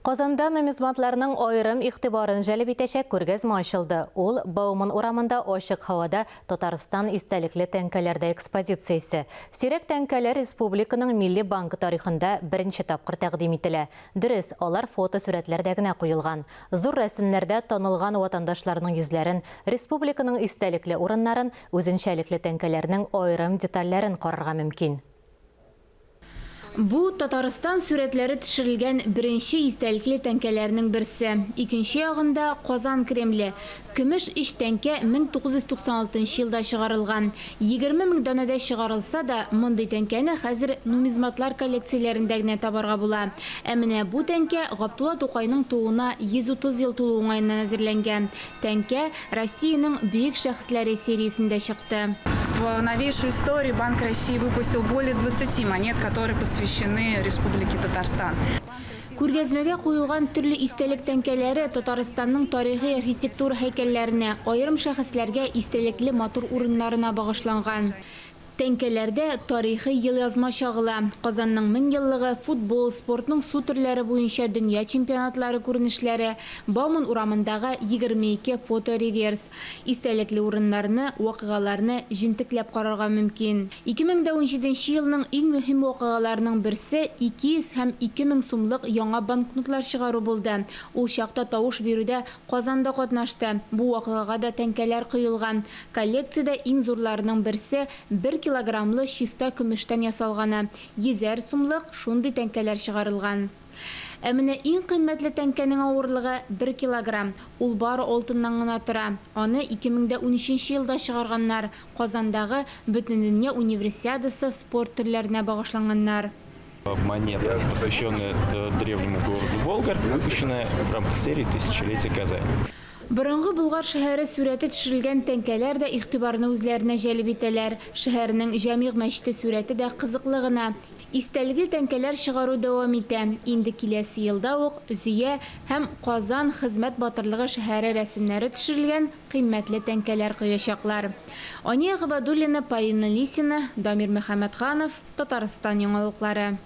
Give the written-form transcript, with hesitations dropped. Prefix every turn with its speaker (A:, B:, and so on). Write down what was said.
A: Казанда нумизматларның аерым игътибарын җәлеп итәчәк күргәзмә ачылды. Ул Бауман урамында ачык һавада Татарстан истәлекле тәңкәләрдә экспозициясе. Сирәк тәңкәләр республиканың Милли банкы тарихында беренче тапкыр тәкъдим ителә. Дөрес, алар фотосурәтләрдә генә куелган. Зур рәсемнәрдә танылган ватандашларның йөзләрен, республиканың истәлекле урыннарын, үзенчәлекле тәңкәләрнең аерым детальләрен карарга мөмкин.
B: Бу, Татарстан сурәтләре төшерелгән беренче истәлекле тәңкәләрнең берсе. Икенче ягында, Казан Кремле. Көмеш өч тәңкә 1996 нчы елда чыгарылган. 20 мең данәдә чыгарылса да, мондый тәңкәне хәзер нумизматлар коллекцияләрендә генә табарга була. Ә менә бу тәңкә Габдулла Тукайның тууына 130 ел тулу уңаеннан әзерләнгән. Тәңкә Россиянең бөек шәхесләре сериясендә чыкты.
C: В новейшей истории Банк России выпустил более 20 монет, которые посвящены Республике Татарстан.
B: Күргәзмәгә куелган төрле истәлек тәңкәләре Татарстанның тарихи архитектура һәйкәлләренә, аерым шәхесләргә истәлекле матур урыннарына багышланган. Тәңкәләрдә тарихи елъязма чагыла. Казанның 1000 еллыгы, футбол, спортның су төрләре буенча дөнья чемпионатлары күренешләре, Бауман урамындагы 22 фото-реверс. Истәлекле урыннарны, вакыйгаларны җентекләп карарга мөмкин. 2017 нче елның иң мөһим вакыйгаларының берсе 200 һәм 2000 сумлык яңа банкнотлар чыгару булды. Ул чакта тавыш бирүдә Казан да катнашты. Бу вакыйгага да тәңкәләр коелган. Коллекциядә иң зурларының берсе, бер килограммлы чиста көмештән ясалганы. Йөзәр сумлык шундый тәңкәләр чыгарылган. Ә менә иң кыйммәтле тәңкәнең авырлыгы, бер килограмм. Ул бары алтыннан гына тора. Аны 2013 елда чыгарганнар, Казандагы Бөтендөнья Универсиадасы спорт төрләренә багышланганнар.
D: Монета, посвященная древнему городу Болгар, выпущенная в рамках серии «Тысячелетие Казани».
B: Борынгы Болгар шәһәре сурәте төшерелгән тәңкәләр дә игътибарны үзләренә җәлеп итәләр. Шәһәрнең Җәмигъ мәчете сурәте дә кызыклы гына. Истәлекле тәңкәләр чыгару дәвам итә. Инде киләсе елда ук Зөя һәм Казан хезмәт батырлыгы шәһәре рәсемнәре төшерелгән кыйммәтле тәңкәләр коячаклар. Ания Гобәдуллина, Полина Лисина, Дамир Мөхәммәтханов, Татарстан яңалыклары.